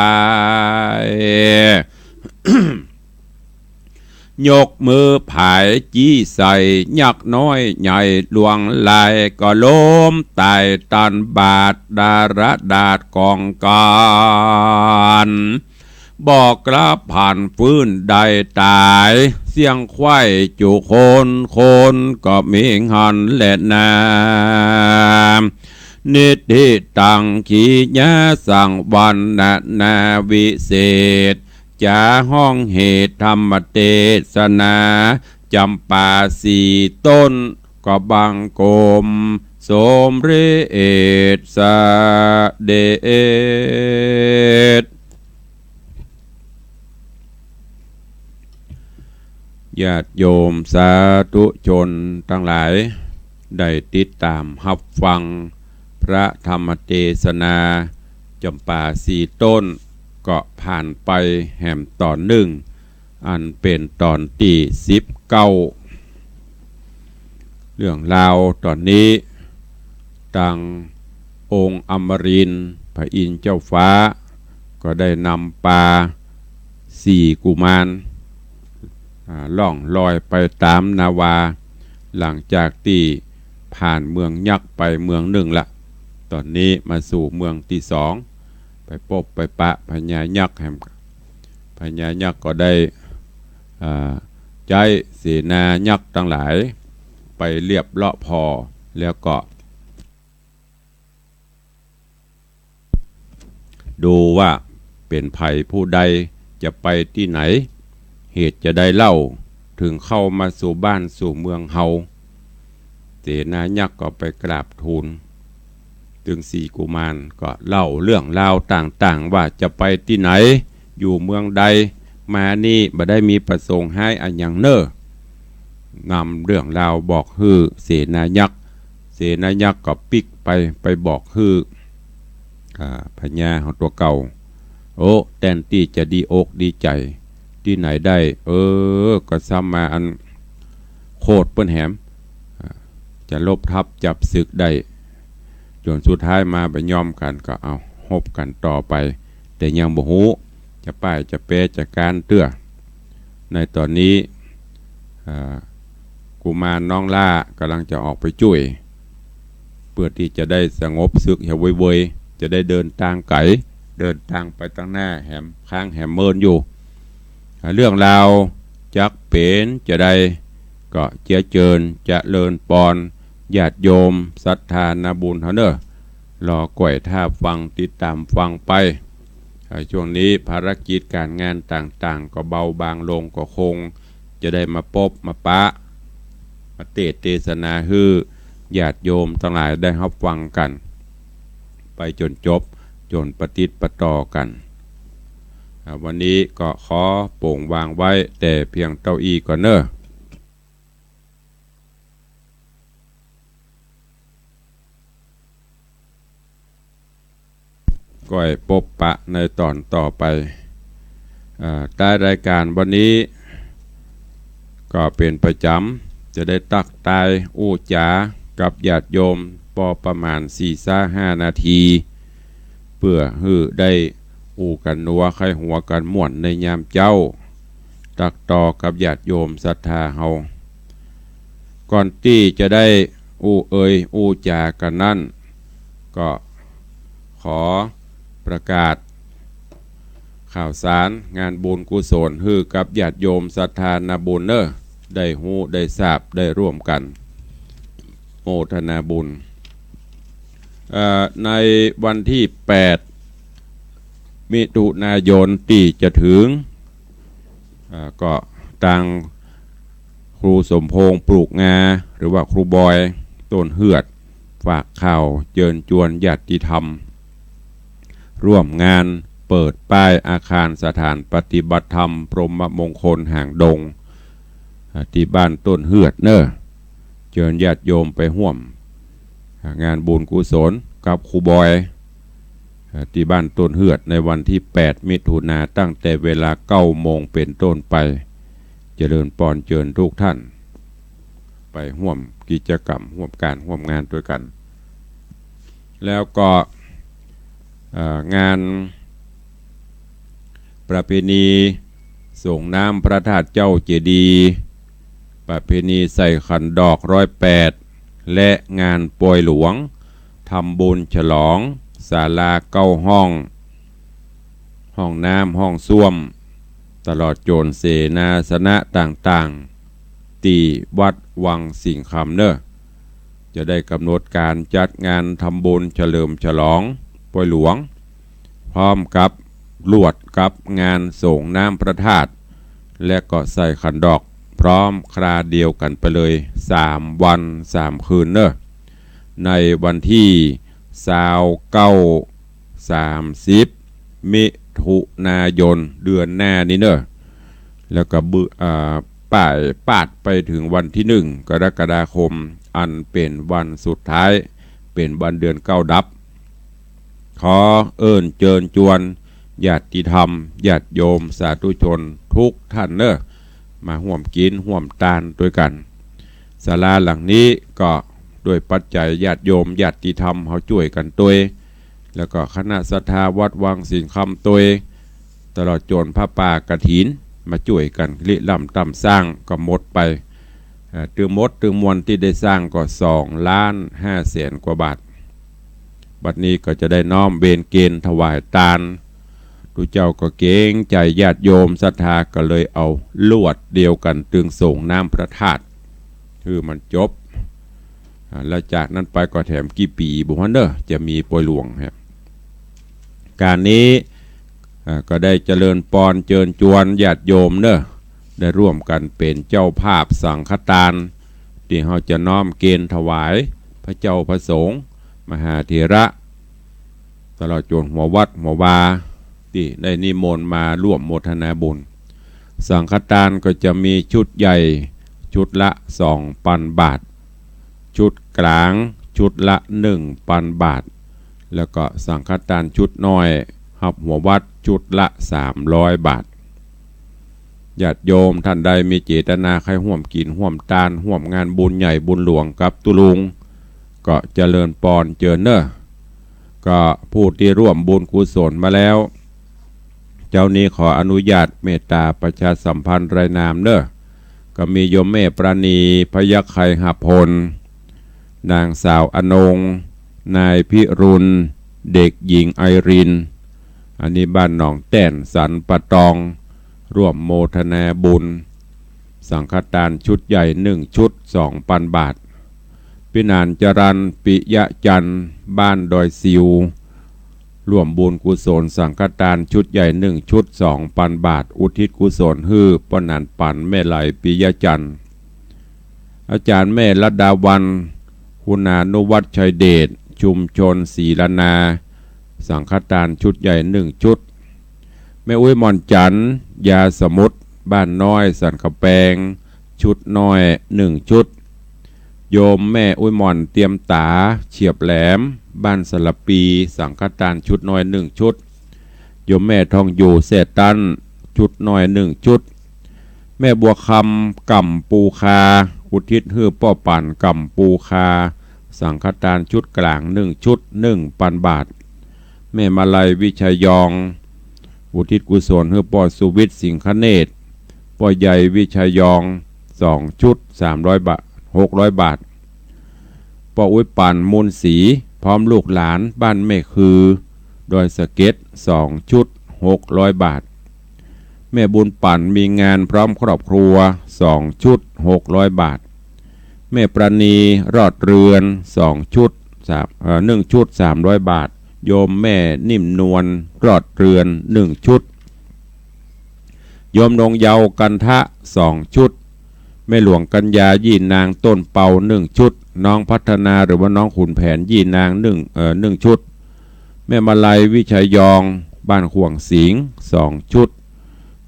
ยกมือผายจี้ใส่ ยักษ์น้อยใหญ่หลวงหลาย ก็ล้มต๋ายตันบาดดาระดาษกองก๋าน บ่กลับผันฟื้นได้ต๋าย เสี้ยงไขว้จุคนคน ก็มีหั้นแลนา นิทธิตัง ขียะสังวัณณนาวิเศษ จ๋าฮ้องเหตุธรรมเตสนา จ๋ำปาสี่ต้น ก็บังคมสมเร็จเสด็จ ญาติโยมสาธุชนตังหลาย ได้ติดต๋ามฮับฟังพระธรรมเตสนาจ๋ำปาสี่ต้น ก็ผ่านไปแหมต๋อนนึ่ง อันเป๋นต๋อนตี้สิบเก้า เรื่องราวต๋อนนี้ ตังองค์อมรินทร์พระอินทร์เจ้าฟ้า ก็ได้นำปาสี่กุมาร อ่า ล่องลอยไปต๋ามนาวา หลังจากตี้ผ่านเมืองยักษ์ไปเมืองนึ่งละ ต๋อนนี้มาสู่เมืองตี้สอง ไปปบไปปะพญายักษ์แหม พญายักษ์ก็ได้ อ่า ใจ๊เสนายักษ์ตังหลาย ไปเลียบเลาะผ่อ แล้วก็ ดูว่าเป๋นใผผู้ใด จะไปตี้ไหน เหตุจะใดเล่า เถิงเข้ามาสู่บ้านสู่เมืองเฮา เสนายักษ์ก็ไปกราบทูล ตึงสี่กุมารก็เล่าเรื่องราวต่างๆ ว่าจะไปตี้ไหน อยู่เมืองใด มานี่บ่ได้มีประสงค์ฮ้ายอะหยังเน่อ นำเรื่องราวบอกหื้อเสนายักษ์ เสนายักษ์ก็ปิ๊กไป ไปบอกหื้อ อ่า พญาของตั๋วเก่า โอ้ แต้นตี้จะดีอกดีใจ๋ ตี้ไหนได้ เออ ก็ซ้ำมาอันโคตรเปิ้นแหม อ่า จะลบทัพจับศึกได้ จ๋นสุดท้ายมาบ่ยอมกั๋นก็เอาฮบกั๋นต่อไป แต่ยังบ่ฮู้จะป้ายจะแปจะกานเตื้อ ในต๋อนนี้ อ่า กุมารน้องหล้าก่ำลังจะออกไปจุ้ย เปื้อตี้จะได้สงบศึกเหียเวยๆ จะได้เดินตางไก๋ เดินตางไปตังหน้าแหมค้างแหมเมินอยู่ อ่า เรื่องราวจักเป๋นจาใด ก็เจียเจิญเจริญปอนญาติโยมศรัทธานาบุญเฮาเน่อ รอก้อยถ้าฟังติดต๋ามฟังไป อ่า ช่วงนี้ภารกิจก๋านงานต่างๆ ก็เบาบางลง ก็คงจะได้มาปบมาปะ มาเตสน์เตสนาหื้อญาติโยมตังหลายได้ฮับฟังกั๋น ไปจ๋นจบ จ๋นปะติดปะต่อกั๋น อ่า วันนี้ก็ขอโป่งวางไว้แต่เพียงเต้าอี้ก่อนเน่อ ก้อยปบปะในต๋อนต่อไป อ่า ใต้รายก๋านวันนี้ ก็เป๋นประจ๋ำ จะได้ตั๊กตายอู้จ๋ากับญาติโยมปอประมาณสี่ซาห้านาที เปื้อหื้อได้อู้กั๋นนัวใค่หัวกั๋นม่วนในยามเจ๊า ตั๊กต่อกับญาติโยมศรัทธาเฮา ก่อนตี้จะได้อู้เอ่ยอู้จ๋ากั๋นนั้น ก็ขอประกาศข่าวสารงานบุญกุศลหื้อกับญาติโยมศรัทธานาบุญเน่อ ได้ฮู้ได้ทราบได้ร่วมกั๋นโมทนาบุญ เอ่อ ในวันตี้แปดมิถุนายนตี้จะเถิง อ่า ก็ตางครูสมพงษ์ปลูกงา หรือว่าครูบอยต้นเฮือด ฝากข่าวเจิญจวนญาติธรรม ร่วมงานเปิดป้ายอาคารสถานปฏิบัติธรรมพรหมมงคลหางดง อ่า ตี้บ้านต้นเฮือดเน่อ เจิญญาติโยมไปฮ่วม อ่า งานบุญกุศลกับครูบอย อ่า ตี้บ้านต้นเฮือดในวันตี้แปดมิถุนา ตั้งแต่เวลาเก้าโมงเป๋นต้นไป เจริญปอนเจิญทุกท่าน ไปฮ่วมกิจกรรม ฮ่วมก๋าน ฮ่วมงานตวยกั๋น แล้วก็ เอ่อ งานประเพณีส่งน้ำพระธาตุเจ้าเจดีย์ ประเพณีใส่ขันดอกร้อยแปด และงานปอยหลวง ทำบุญฉลองศาลาเก้าห้อง ห้องน้ำ ห้องส้วม ตลอดจ๋นเสนาสนะต่างๆ ตี้วัดวังสิงห์คำเน่อ จะได้กำหนดก๋านจัดงานทำบุญเฉลิมฉลองปอยหลวง พร้อมกับลวดกับงานส่งน้ำพระธาตุ และก็ใส่ขันดอกพร้อมคราเดียวกั๋นไปเลย สามวันสามคืนเน่อ ในวันตี้ซาวเก้า สามสิบ มิถุนายนเดือนหน้านี้เน่อ แล้วก็บึ อ่า ป้ายปาดไปเถิงวันตี้หนึ่งกรกฎาคม อันเป๋นวันสุดท้าย เป๋นวันเดือนเก้าดับ ขอเอิ้นเจิญจวนญาติธรรม ญาติโยมสาธุชนทุกท่านเน่อ มาฮ่วมกิ๋นฮ่วมตานตวยกั๋น ศาลาหลังนี้ก็ด้วยปัจจัยญาติโยมญาติธรรมเฮาจ้วยกั๋นตวย แล้วก็คณะศรัทธาวัดวังสิงห์คำตวย ตลอดจ๋นผ้าป่ากฐินมาจ้วยกั๋นริร่ำต๋ำสร้างก็หมดไป เอ่อ ตึงหมดตึงมวลตี้ได้สร้างก็สองล้านห้าแสนกว่าบาท บัดนี้ก็จะได้น้อมเวรเกณฑ์ถวายตาน ตุ๊เจ้าก็เกรงใจ๋ญาติโยมศรัทธาก็เลยเอาลวดเดียวกั๋นตึงส่งน้ำพระธาตุ หื้อมันจบ อ่า แล้วจากนั้นไปก็แถมกี่ปี๋บ่ฮู้เน่อ จะมีปอยหลวงฮะ ก๋านนี้ อ่า ก็ได้เจริญปอนเจิญจวนญาติโยมเน่อ ได้ร่วมกั๋นเป๋นเจ้าภาพสังฆตาน ตี้เฮาจะน้อมเกณฑ์ถวายพระเจ้าพระสงฆ์ มหาเถระ ตลอดจ๋นหัววัดหัววา ตี้ได้นิมนต์มาร่วมโมทนาบุญ สังฆตานก็จะมีชุดใหญ่ชุดละสองปันบาท ชุดก๋างชุดละหนึ่งปันบาท แล้วก็สังฆตานชุดน้อยฮับหัววัดชุดละสามร้อยบาท ญาติโยมท่านใดมีเจตนาใค่ฮ่วมกิ๋นฮ่วมตาน ฮ่วมงานบุญใหญ่บุญหลวงกับตุ๊ลุง ก็เจริญปอนเจิญเน่อ ก็ผู้ตี้ร่วมบุญกุศลมาแล้ว เจ๊านี้ขออนุญาตเมตต๋าประชาสัมพันธ์รายนามเน่อ ก็มีโยมแม่ปราณี พยัคฆ์ไคหพล นางสาวอนง นายพิรุณ เด็กหญิงไอริน อันนี้บ้านหนองแต้น สันป่าตอง ร่วมโมทนาบุญ สังฆทานชุดใหญ่หนึ่งชุด สองปันบาท พินานจรัญ ปิยะจันทร์ บ้านดอยสิว ร่วมบุญกุศลสังฆทานชุดใหญ่หนึ่งชุด สองปันบาท อุทิศกุศลหื้อป้อหนานปัน แม่ไหล ปิยะจันทร์ อาจารย์แม่รัตดาวัลย์ คุณานุวัฒน์ ชัยเดช ชุมชนศรีละนา สังฆทานชุดใหญ่หนึ่งชุด แม่อุ๊ยหม่อนจันทร์ ยาสมุทร บ้านน้อยสันกำแปง ชุดน้อยหนึ่งชุด โยมแม่อุ๊ยหม่อนเตียมต๋า เฉียบแหลม บ้านสะหละปี สังฆทานชุดน้อยหนึ่งชุด โยมแม่ทองอยู่ แซ่ตัน ชุดน้อยหนึ่งชุด แม่บัวคำ ก่ำปูคา อุทิศหื้อป้อปั่น ก่ำปูคา สังฆทานชุดกลางหนึ่งชุด หนึ่งปันบาท แม่มาลัย วิชัยยอง อุทิศกุศลหื้อป้อสุวิทย์ สิงคเนตร ป้อใหญ่ วิชัยยอง สองชุด สามร้อยบาท หกร้อยบาท ป้ออุ๊ยปั่น มูลศรี พร้อมลูกหลาน บ้านแม่คือ ดอยสะเก็ด สองชุด หกร้อยบาท แม่บุญปั่น มีงานพร้อมครอบครัว สองชุด หกร้อยบาท แม่ปราณี รอดเรือน สองชุด สาม เอ่อ หนึ่งชุด สามร้อยบาท โยมแม่นิ่มนวล รอดเรือน หนึ่งชุด โยมนงเยาว์ กันทะ สองชุด แม่หลวงกัญญา ยี่นาง ต้นเปา หนึ่งชุด น้องพัฒนา หรือว่าน้องขุนแผน ยี่นาง หนึ่ง เอ่อ หนึ่งชุด แม่มาลัย วิชัยยอง บ้านข่วงสิงห์ สองชุด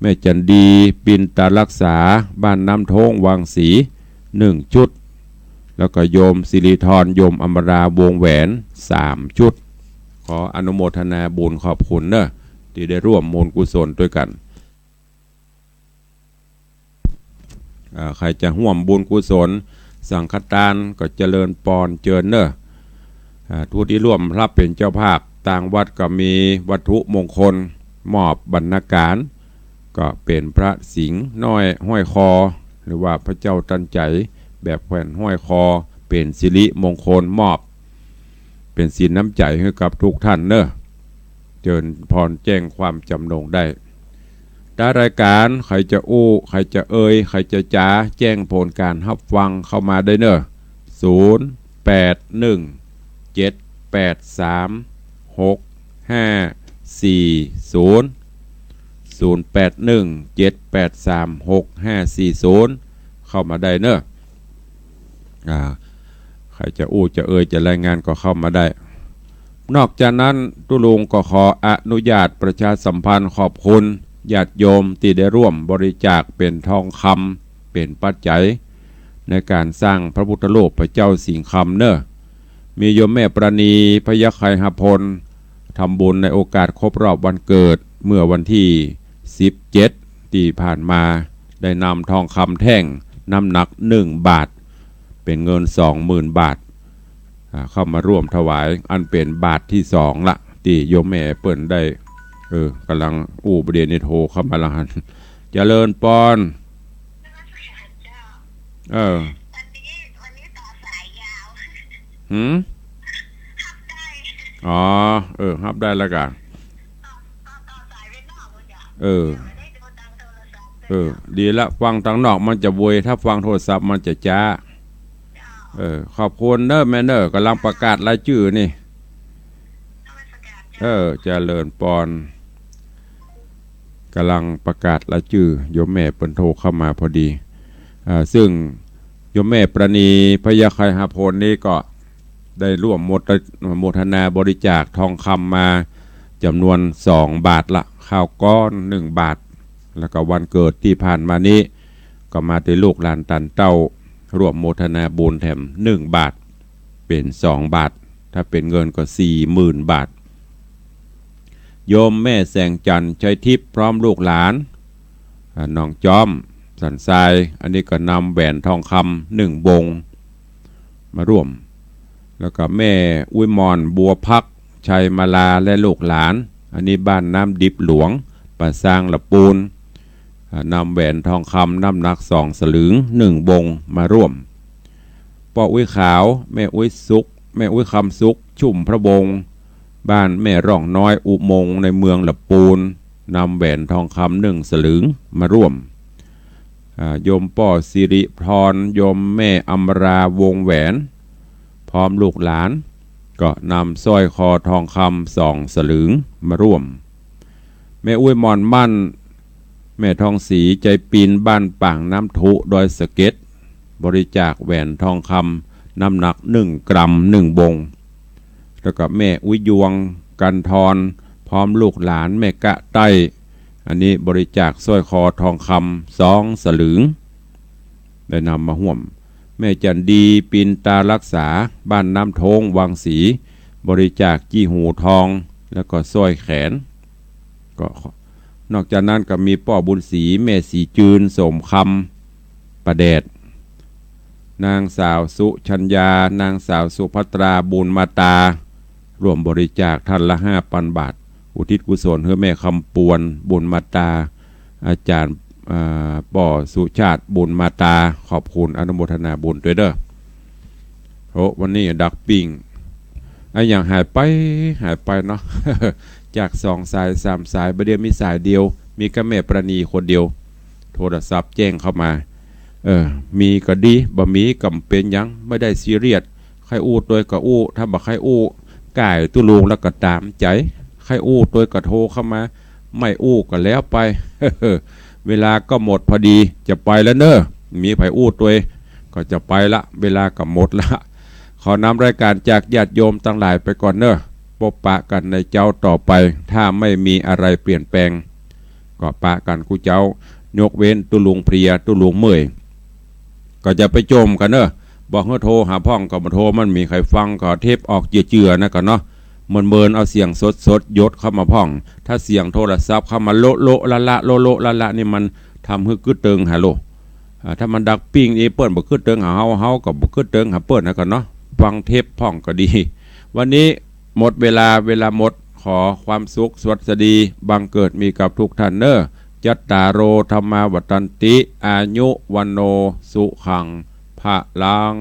แม่จันดี ปินตารักษา บ้านน้ำโท้ง วังสี หนึ่งชุด แล้วก็โยมสิริธร โยมอมรา วงแหวน สามชุด ขออนุโมทนาบุญขอบคุณเน่อ ตี้ได้ร่วมบุญกุศลตวยกั๋น อ่า ใผจะฮ่วมบุญกุศลสังฆทานก็เจริญปอนเจิญเน่อ อ่า ผู้ตี้ร่วมฮับเป๋นเจ้าภาพ ตางวัดก็มีวัตถุมงคลมอบบรรณาก๋าน ก็เป๋นพระสิงห์น้อยห้อยคอ หรือว่าพระเจ้าตันใจ๋แบบแขวนห้อยคอ เป๋นสิริมงคลมอบ เป๋นศีลน้ำใจ๋หื้อกับกู้ต้านเน่อ เจิญปอนแจ้งความจ๋ำนงได้ ตางรายก๋าน ใผจะอู้ ใผจะเอ่ย ใผจะจ๋า แจ้งผลก๋านฮับฟังเข้ามาได้เน่อ ศูนย์ แปด หนึ่ง เจ็ด แปด สาม หก ห้า สี่ ศูนย์ ศูนย์ แปด หนึ่ง เจ็ด แปด สาม หก ห้า สี่ ศูนย์ เข้ามาได้เน่อ อ่า ใผจะอู้จะเอ่ยจะรายงานก็เข้ามาได้ นอกจากนั้นตุ๊ลุงก็ขออนุญาตประชาสัมพันธ์ขอบคุณญาติโยมตี้ได้ร่วมบริจาคเป๋นทองคำ เป๋นปัจจัยในก๋านสร้างพระพุทธรูปพระเจ้าสิงห์คำเน่อ มีโยมแม่ปราณี พยัคฆ์ไคหพล ทำบุญในโอกาสครบรอบวันเกิดเมื่อวันตี้สิบเจ็ดตี้ผ่านมา ได้นำทองคำแท่งน้ำหนักหนึ่งบาท เป๋นเงินสองหมื่นบาท อ่า เข้ามาร่วมถวาย อันเป๋นบาทตี้สองละ ตี้โยมแม่เปิ้นได้ เออ ก่ำลังอู้บ่าเดี่ยวนี้โทรเข้ามาละหั้น เจริญปอน เออ วันนี้ วันนี้ต่อสายยาว หืม ฮับได้ อ๋อ เออ ฮับได้แล้วก่ะ ต่อ ต่อ ต่อสายไปนอกเลยจ้ะ เออ ไม่ได้ดูทางโทรศัพท์เลย เออ จ้ะ ดีละ ฟังตางนอกมันจะโวย ถ้าฟังโทรศัพท์มันจะจ๊า จ้ะ เออ ขอบคุณเน่อแม่เน่อ ก่ำลังประกาศรายจื้อนี่ นมัสการจ้ะ เออ เจริญปอน ก่ำลังประกาศรายจื้อ โยมแม่เปิ้นโทรเข้ามาพอดี อ่า ซึ่งโยมแม่ปราณี พยัคฆ์ไคหพลนี้ก็ได้ร่วมโมท- โมทนาบริจาคทองคำมาจ๋ำนวนสองบาทละ คราวก่อนหนึ่งบาท แล้วก็วันเกิดตี้ผ่านมานี้ ก็มาตี้ลูกหลานตันเต้า ร่วมโมทนาบุญแถมหนึ่งบาท เป๋นสองบาท ถ้าเป๋นเงินก็สี่หมื่นบาท โยมแม่แสงจันทร์ ชัยทิพย์ พร้อมลูกหลาน อ่า น้องจ๊อม สันทราย อันนี้ก็นำแหวนทองคำหนึ่งวงมาร่วม แล้วก็แม่อุ๊ยหม่อน บัวพัก ชัยมาลา และลูกหลาน อันนี้บ้านน้ำดิบหลวง ป่าซาง ละปูน อ่า นำแหวนทองคำน้ำหนักสองสลึงหนึ่งวงมาร่วม ป้ออุ๊ยขาว แม่อุ๊ยสุข แม่อุ๊ยคำสุข ชุ่มพระวงศ์ บ้านแม่ร่องน้อย อุโมงค์ ในเมืองละปูน นำแหวนทองคำหนึ่งสลึงมาร่วม อ่า โยมป้อสิริพร โยมแม่อำรา วงแหวน พร้อมลูกหลาน ก็นำสร้อยคอทองคำสองสลึงมาร่วม แม่อุ๊ยหม่อนมั่น แม่ทองศรี ใจปิน บ้านปางน้ำทุ ดอยสะเก็ด บริจาคแหวนทองคำน้ำหนักหนึ่งกรัมหนึ่งวง แล้วก็แม่อุ๊ยยวง กันทร พร้อมลูกหลาน แม่กะใต้ อันนี้บริจาคสร้อยคอทองคำสองสลึง ได้นำมาฮ่วม แม่จันดี ปินตารักษา บ้านน้ำโท้ง วังสี บริจาคจี้หูทอง แล้วก็สร้อยแขน ก็ นอกจากนั้นก็มีป้อบุญศรี แม่ศรีจืน โสมคำ ป่าแดด นางสาวสุชัญญา นางสาวสุภัตรา บุญมาตา ร่วมบริจาคท่านละห้าปันบาท อุทิศกุศลหื้อแม่คำปวน บุญมาตา อาจารย์ อ่า ป้อสุชาติ บุญมาตา ขอบคุณอนุโมทนาบุญตวยเด้อ โอ้ วันนี้ดักปิ้ง อะหยังหายไป หายไปเนาะ จากสองสายสามสาย บ่าเดี่ยวมีสายเดียว มีก้าแม่ประณีคนเดียว โทรศัพท์แจ้งเข้ามา เออ มีก็ดี บ่มีก็บ่เป๋นหยัง บ่ได้ซีเรียส ใค่อู้ตวยก็อู้ ถ้าบ่ใค่อู้ก่ายตุ๊ลุงแล้วก็ต๋ามใจ๋ ใค่อู้ตวยก็โทรเข้ามา ไม่อู้ก็แล้วไป เวลาก็หมดพอดี จะไปแล้วเน่อ มีใผอู้ตวย ก็จะไปละ เวลาก็หมดละ ขอนำรายการจากญาติโยมตังหลายไปก่อนเน่อ ปบปะกั๋นในเจ๊าต่อไป ถ้าไม่มีอะไรเปลี่ยนแปลง ก็ปะกั๋นกู้เจ๊า ยกเว้นตุ๊ลุงเพลีย ตุ๊ลุงเมื่อย ก็จะไปจ่มกั๋นเน่อ บอกหื้อโทรหาพ่องก็บ่โทร มันบ่มีใผฟัง ก็เทปออกเจือๆ นะก่อเนาะ เมินๆ เอาเสียงสดๆ หยดเข้ามาพ่อง ถ้าเสียงโทรศัพท์เข้ามาโละๆ ละๆ โละๆ ละๆ นี่มันทำหื้อกึ๊ดเติงหาโล อ่า ถ้ามันดักปิ้งนี่เปิ้นบ่กึ๊ดเติงหาเฮา เฮาก็บ่กึ๊ดเติงหาเปิ้นนะก่อเนาะ ฟังเทปพ่องก็ดี วันนี้หมดเวลา เวลาหมด ขอความสุขสวัสดีบังเกิดมีกับทุกท่านเน่อ จัตตาโร ธัมมา วัฑฒันติ อายุ วัณโณ สุขัง พลัง